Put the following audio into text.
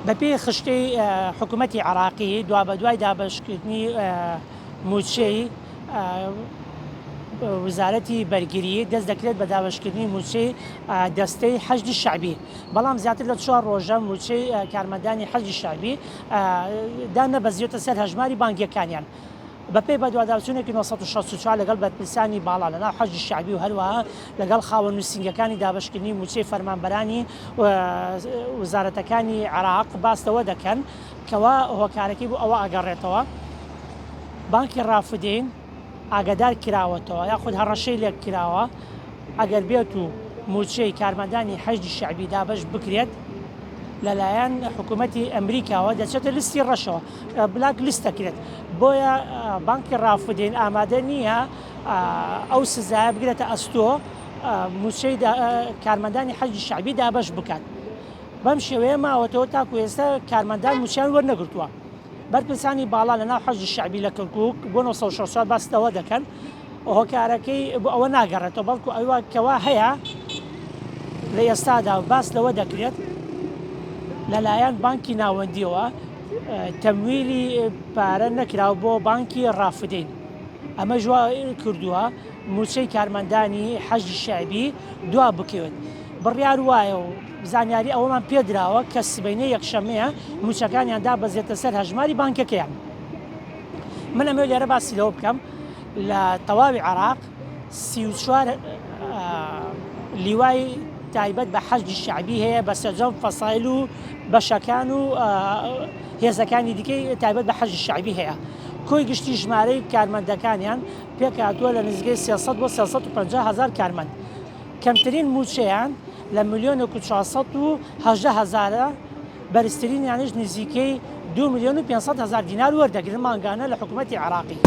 بەپێی خشتەی حکوومەتی عێراقی، دوابەدوای دابەشکردنی مووچەی وەزارەتی بەرگری، دەست دەکرێت بە دابەشکردنی مووچەی دەستەی حەشدی شەعبی، بەڵام زیاتر لە چوار ڕۆژە مووچەی کارمەندانی حەشدی شەعبی دانەبەزیوەتە سەر هەژماری بانکییەکانیان. بەپێی بەدواداچوونێکی 964 لەگەڵ بەرپرسانی باڵا لەناو حەشدی شەعبی و هەروەها لەگەڵ خاوەن نووسینگەکانی دابەشکردنی مووچەی فەرمانبەرانی وەزارەتەکانی عێراق باس لەوە دەکەن کەوا هۆکارەکەی بۆ ئەوە ئەگەڕێتەوە بانکی ڕافدین ئاگادار کراوەتەوە یاخود هەڕەشەی لێک کراوە ئەگەر بێت و مووچەی کارمەندانی حەشدی شەعبی دابەش بکرێت لەلایەن حکوومەتی ئەمریکاوە دەچێتە لیستی ڕەشەوە black list دەکرێت بۆیە بانکی ڕافدین ئامادە نییە ئەو سزایە بگرێتە ئەستۆ مووچەی کارمەندانی حەشدی شەعبی دابەش بکات بەم شێوەیە ماوەتەوە تاکو ئێستا کارمەندان مووچەیان وەرنەگرتووە. بەرپرسانی باڵا لە ناو حەشدی شەعبی لە کەرکووک بۆ 964 باس لەوە دەکەن هۆکارەکەی بۆ ئەوە ناگەڕێتەوە بەڵکو ئەوە کەوا هەیە لە ئێستادا باس لەوە دەکرێت لەلایەن بانکی ناوەندیەوە تەمویلی پارە نەکراو بۆ بانکی ڕافدین ئەمەش وا کردووە مووچەی کارمەندانی حەشدی شەعبی دوا بکەوێت. بڕیار وایە و زانیاری ئەوەمان پێدراوە کە سبەینێ یەکشەممەیە مووچەکانیان دابەزێتە سەر هەژماری بانکەکەیان. من ئەمەوێت لێرە باسی لەوە بکەم لە تەواوی عێراق 34 لیوای تایبەت بە حەشدی شەعبی هەیە بە سەرجەم فەسایل و بەشەکان و هێزەکانی دیکەی تایبەت بە حەشدی شەعبی هەیە. کۆی گشتی ژمارەی کارمەندەکانیان پێکهاتووە لە نزیکەی 300 بۆ 350 هەزار کارمەند. کەمترین مووچەیان لە ملیۆنێک و 418 هەزارە، بەرزترینیانیش نزیکەی 2 ملیۆن و 500 هەزار دینار وەردەگرن مانگانە لە حکوومەتی عێراقی.